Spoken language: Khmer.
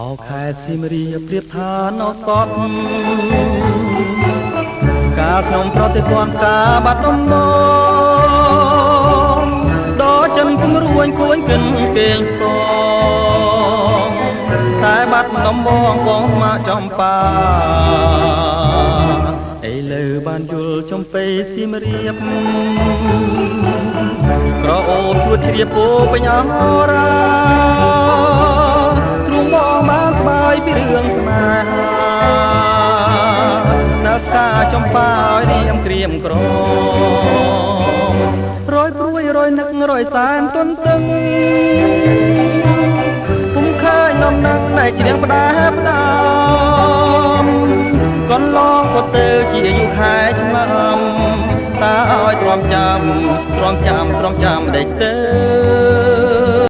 ោខេត្តសៀមរាបប្រៀបឋានអសតកាលខ្ញុំប្រតិព័ន្ធការបាត់ដំបងដល់ចិនគំរួញគួញគិនគេងផ្សងតែបាត់ដំបងបងស្មាចំប៉ាឥឡូវបានយល់ចំពេសៀមរាបក្រអូបជួតជ្រាបពោពេញអរាទ្រូងបងបានស្បាយពីរឿងស្នេហានៅការចំប៉ាឲ្យរៀមក្រៀមក្រមរយព្រួយរយនឹករយសែនទន្ទឹងពុំឃើញនំនឹងណែច្រៀងផ្ដែផ្ដាំកន្លងក៏ទៅជាយូរខែឆ្នាំតាឲ្យទ្រាំចាំទ្រាំចាំទ្រាំចាំដេកទៅ។